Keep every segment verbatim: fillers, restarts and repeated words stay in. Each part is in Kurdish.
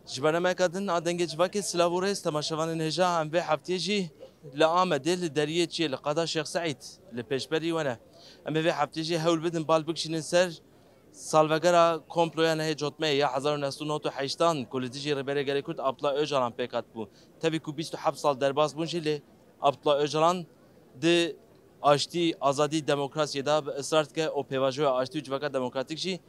Ji bernameya din a Dengê Civakê silav û rêz temaşevanên hêja, em vê heftiyê jî li Amedê li deriyê çiyê li qada Şêx Seîd li pêşberî we ne. Em ê vê heftiyê jî hewl bidin bal bikişînin ser salvegera komploya nehê cotmeyê ya hezar û neh sed û nod û heştan ku li dijî Rêberê Gelê Kurd Abdullah Ocalan pêk hatibû. Tevî ku bîst û heft sal derbas bûn jî lê Abdullah Ocalan di aştî, azadî, demokrasiyê de bi israr dike û pêvajoya aştî û civaka demokratîk jî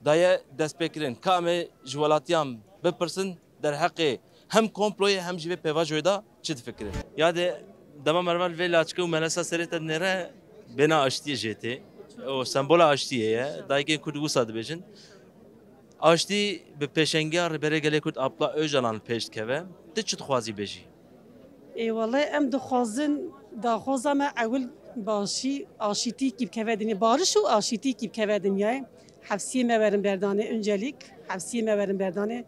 daye destpêkirin. Ka em ê ji welatiyan bipirsin derheqê hem komployê hem jî vê pêvajoyê de çi difikirin? Yadê dema merval vê laçike û melesa serê te dinêre bêhna aştiyê jê tê. O sembola aştiyê ye. Dayikên Kurd wisa dibêjin. Aştî bi pêşengiya Rêberê Gelê Kurd Abdullah Ocalan pêş dikeve. Tu çi dixwazî bêjî? Ê, wele em dixwazin daxwaza me ewil başî, aşîtîkî bikeve dinyayê. Bariş û aşîtîkî bikeve dinyayê. Hefsiyê me werin berdanê, öncelik hefsiyê me werin berdanê.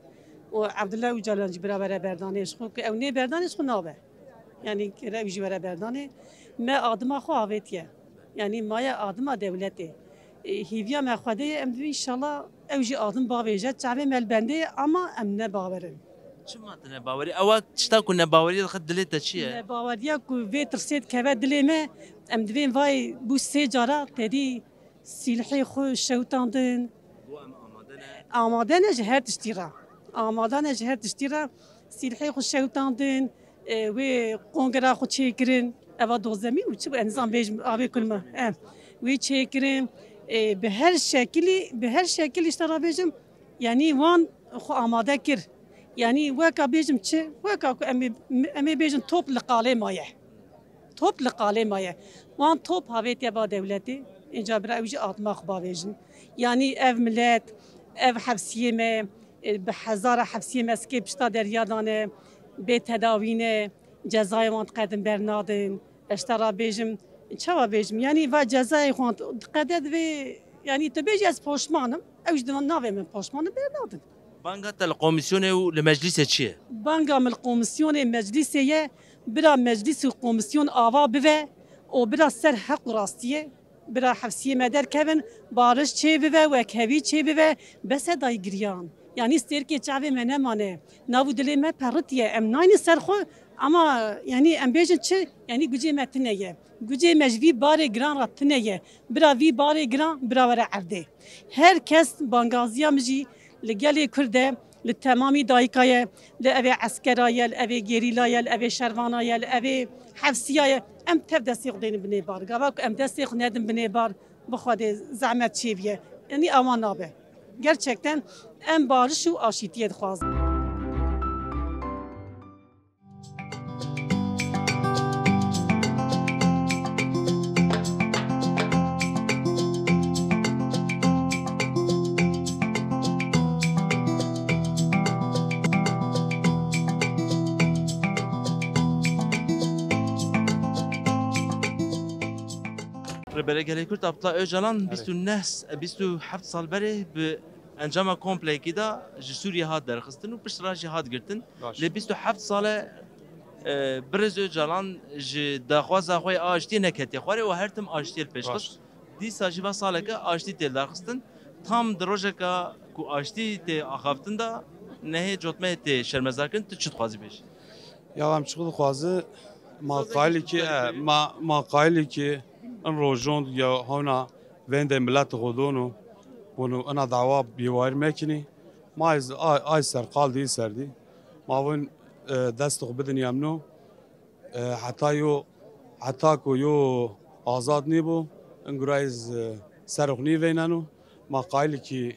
Û Abdullah Ocalan jî bira were berdanê, ji xwe ku ew nê berdanê ji xwe nabe. Yanî kere ew jî were berdanê. Me adima xwe avêtiye. Yanî maye adima dewletê. E, hêviya me Xwedê ye, em divê înşallah ew jî adim bavêje. Çavê me li bendê ye, ama em ne bawer in. Çima tu nebawerî? Ewa tişta ku nebawerî dixe dilê te çi ye? Nebaweriya ku vê tirsê dikeve dilê me, em divên vay bû sê cara tedî sîlhê xwe şewitandin. Bo em amade ne. Amade ne ji her tiştî re. Amade ne ji her tiştî re. Sîlhê xwe şewitandin, e, wê kongra xwe çêkirin. Eva dozemî û çi bû? Ez nizam bêjim, avê kulma. E, wê çêkirin. E, bi her şekilî, bi her şekilî işte re bêjim. Yanî wan xwe amade kir. Yanî weka bêjim çi? Weka ku em ê, em ê bêjin top li qalê maye. Top li qalê maye. Wan top havêtiye ba dewletê. Înca bira ew jî adima xwe bavêjin. Yanî ev milet, ev hefsiyê me, e, bi hezara hefsiyê me sikê pişta derya dane, bê tedawî ne, cezayê wan diqedin bernadin. Ez te ra bêjim, çawa bêjim? Yanî va cezayê xwe diqede divê, yanî tu bêjî ez poşman im, ew jî navê min poşman im, bernadin. Banga te li komîsyonê û li meclîsê çi ye? Banga min li komîsyonê meclîsê ye, bira meclîs û komîsyon ava bive û bira ser heq û rastiyê, bira hefsiyê me derkevin, bariş çêbibe, wekhevî çêbibe, bes e dayî giriyan. Yanî stêrkê çavê me nemane, nav û dilê me peritiye, em nayînin ser xwe, ama yanî em bêjin çi? Yanî gucê me tune ye. Gucê me ji vî barê giran re tune ye. Bira vî barê giran, bira were erdê. Her kes bangaziya min jî li gelê Kurd e, li temamî dayika ye, li evê eskera ye, li evê gerîla ye, li evê şervana ye, li evê hefsiya ye. Em tev destê xwe dênin binê bar. Gava ku em destê xwe nedin binê bar, bi Xwedê zehmet çêbiye. Yanî awa nabe. Gerçekten em bariş û aşîtiyê dixwazin. Rêberê Gelê Kurd Abdullah Ocalan Erê. bîst û neh, bîst û heft sal berê bi encama kompleyekî de ji Sûriyê hat derxistin û piştre jî hat girtin. Baş. Lê bîst û heft sal e, e, Birêz Ocalan ji daxwaza xwe ya aştiyê neketiye xwarê û her tim aştiyê li pêş xist. Baş. Dîsa jî va saleke aştî tê lidarxistin. Tam di rojeka ku aştî tê axaftin de nehê cotmeyê tê şermezarkirin, tu çi dixwazî bêjî? Ya em çi dixwaze, ma qaîlî ki, e, ma, ma qaîlî ki in rojon ya hona vende millet xwe dono, bunu ina dawa bêwayir mekinî. Ma ez ay, ay ser qal dî ser dî. Ma vun, e, dest xwe bidin yemno. E, heta yo, heta ku yo azad nîbo, in gura ez, e, ser xwe nîveyneno. Ma qaîlî ki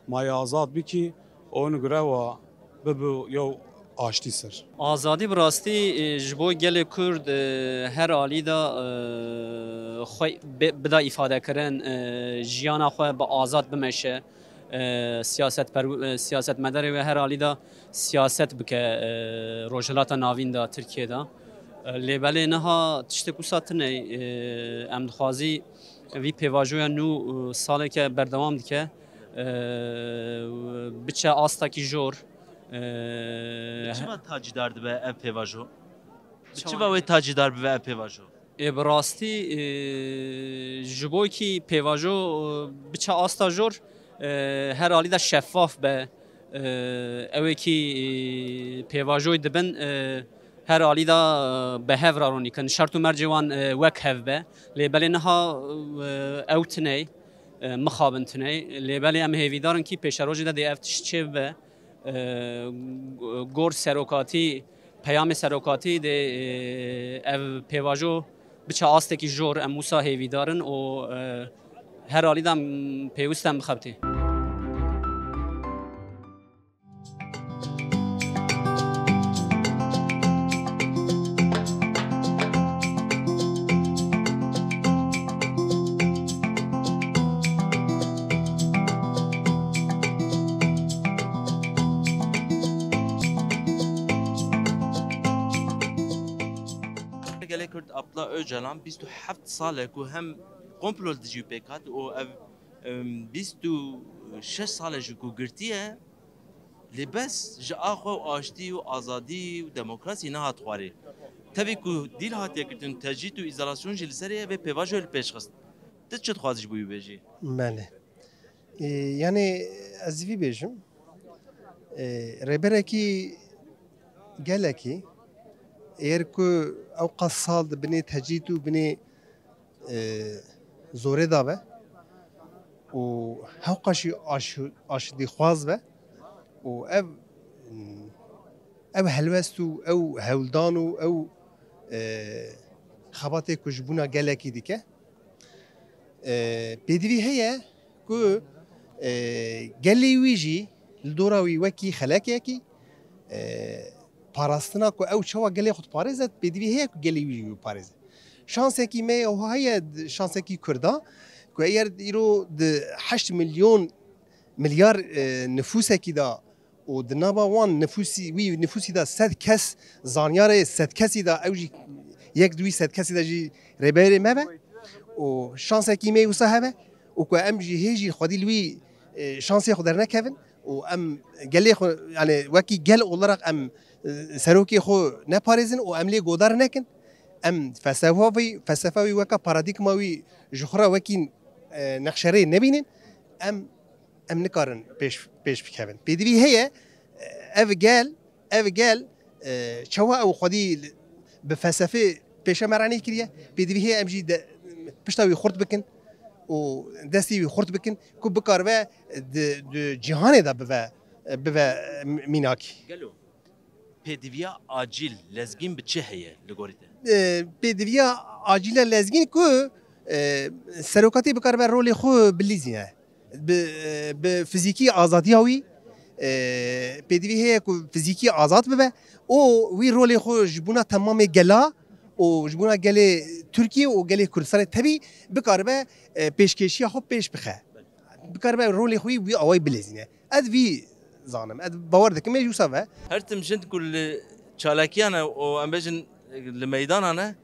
ma ye azad bikî û in gure wa bibi yew aştî ser. Azadî bi rastî, e, ji bo gelê Kurd, e, her alî de, e, xwe bi-, bida îfadekirin, e, jiyana xwe bi azad bimeşe. E, siyasetperw-, e, siyasetmedarê wê her alî de siyaset bike, e, Rojhilata Navîn de, Tirkiyê de. E, lê belê niha tiştek wisa tune, e, em dixwazî vî pêvajoya nû, e, saleke berdewam dike. E, biçe astakî jor. E, Bi çi ve tacîdar dibe ev pêvajo? Bi çi ve wê tacîdar bibe ev pêvajo? Ê, bi rastî, e, ji bo kî pêvajo, e, biçe asta jor, e, her alî de şeffaf be. Ew ê kî, e, pêvajoyê dibin, e, her alî de, e, bi hev re ronîkin. Şert û mercê wan, e, wek hev be. Lê belê niha, e, ew tiney, e, mixabin tiney. Lê belê em hêvîdar in kî pêşerojê de dê ev tişt çêbibe. E, gor serokatî, peyamê serokatî dê, e, ev pêvajo biçe astekî jor, em wisa hêvîdar in û, e, her alî de em pêwist em bixebitê. Gelê Kurd Abdullah Öcalan bîst û heft sal e ku hem komplo li dijî wî pêk hat û ev, em, bîst û şeş sal e ji ku girtiye, lê bes ji a xwe û aştî û azadî û demokrasî nehat xwarê. Tevî ku dîl hatiye kirin, tecrîd û îzolasyon jî li serê ye, vê pêvajoyê li pêş xist. Tu çi dixwazî ji bo wî bêjî? Belê. Ê, yanî ez vî bêjim. Ê, rêberekî gelekî, eger ku ew qas sal di binê tecrîd û binê, e, zorê de be û hewqa jî aş-, aştîxwaz be û ev, ev helwest û ew hewldan û ew, e, xebatê ku ji bona gelekî dike, e, pêdivî heye ku, e, gelê wî jî li dora wî wekî xelekekî, e, parastina ku ew çawa gelê xwe diparêze, pêdivî heye ku gelê wî jî biparêze. Şansekî me heye, şansekî Kurda, ku eger îro di heşt milyon milyar, e, nifûsekî de û di nava wan nifûsî, wî nifûsî de sed kes, zanyarê sed kesî de, ew jî yek di wî sed kesî de jî rêberê me be. Û şansekî me wisa hebe û ku em jî hê jî xwedî li wî, e, şansê xwe dernekevin û em gelê xwe, yani wekî gel olarak em, e, serokê xwe neparêzin û em lê godar nekin. Em felsefa wî, felsefa wî weka paradîgma wî ji xwe re wekî, e, nexşerê nebînin. Em em nikarin pêş, pêş bikevin. Pêdivî heye, ev gel, ev gel, e, çawa ew xwedî bi felsefê pêşe me re nekiriye, pêdivî heye em jî de, pişta wî xurt bikin û destê wî xurt bikin ku bikaribe di, di cîhanê de bibe, bibe mînakî. Gelo pêdiviya acîl lezgîn bi çi heye li gorî te? E, pêdiviya acîla lezgîn ku, e, serokatî bikaribe rolê xwe bilîzîne. Bi, e, bi fizîkî azadiya wî, e, pêdivî heye ku fizîkî azad bibe û wî rolê xwe ji bona temamê gela û ji bona gelê Tirkiye û gelê Kurdistanê tevî bikaribe, e, pêşkêşiya xwe pêş bixe. Bikaribe rolê xwe wî awayî bilezîne. Ez vî zanim. Ez bawer dikim, ê wisa ve. Her tim jin ku li çalakiyan e û em bêjin li meydanan e,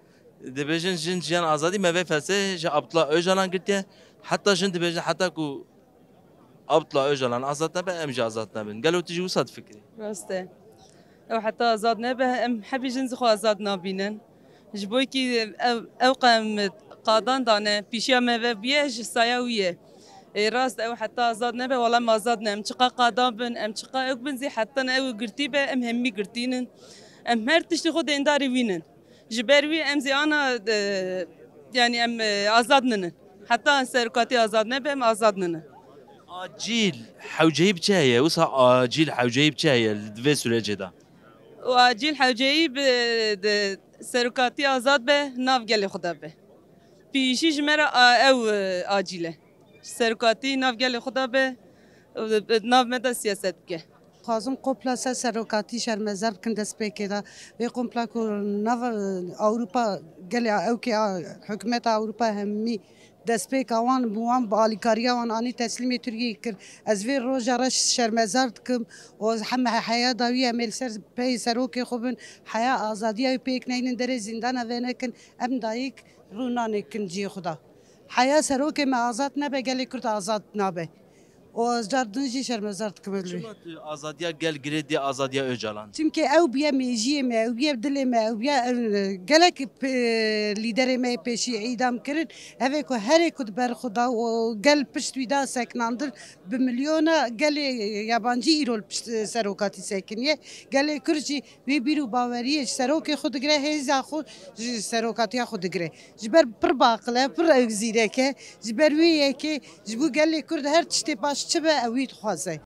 dibêjin jin jiyan azadî, me vê felsefê ji Abdullah Öcalan girtiye. Heta jin dibêjin heta ku Abdullah Öcalan azad nebe, em jî azad nebin. Gelo tu jî wisa difikirî? Rast e. Ew heta azad nebe, em hebî jin zixwe azad nabînin. Ji bo kî ew, ew qe em qadan dane, pîşiya me ve bûye ji saya wî ye. Ê rast, ew heta azad nebe, wala em azad ne. Em çiqa qadan bin, em çiqa ew bin zî heta ne ew girtî be, em hemî girtînin. Em her tiştê xwe dêndarî wînin. Ji ber wî em zî ana, e, yanî em, e, azad ninin. Heta serokatî azad nebe, em azad ninin. Acîl hewceyî bi çi heye? Wisa acîl hewceyî bi çi heye li vê sürecê de? Û acîl hewceyî bi, di serokatî azad be, nav gelê xwe de be. Pîşî ji me re a, ew, e, acîl e. Serokatî nav gelê xwe de be, û di, di nav me de siyaset bike. Xwazim kompla ser serokatî şermezar bikin destpêkê de. Vê kompla ku nav, e, Ewropa, gelê ewkê a, hikûmeta Ewropa hemî destpêka wan, bi wan, bi alîkariya wan anî teslîmê Tirkiyeyê kir. Ez vê roja re şermezar dikim û heme heya dawî em ê li ser peyê serokê xwe bin, heya azadiya wî pêk neynin, derê zîndana venekin, em dayik rû nanêkin cihê xwe de. Heya serokê me azad nebe, gelê Kurd azad nabe. û ez car din jî şermezar dikim ez li wê. Çima tu azadiya gel girêdî azadiya Ocalan? Çimkî ew bûye mêjiyê me, ew bûye dilê me, ew bûye, e, gelek p-, lîderê me yê pêşî îdam kirin. Hevê ku herê ku di ber xwe da û gel pişt wî da seknandin, bi milyona gelê yabancî îro li pişt serokatî sekiniye. Gelê Kurd jî wê bîr û baweriyê ji serokê xwe digire, hêza xwe ji serokatiya xwe digire. Ji ber pir baqil e, pir ew zîrek e. Ji ber wê yekê ji bo gelê Kurd her tiştê baş çi be, ew wî dixwaze.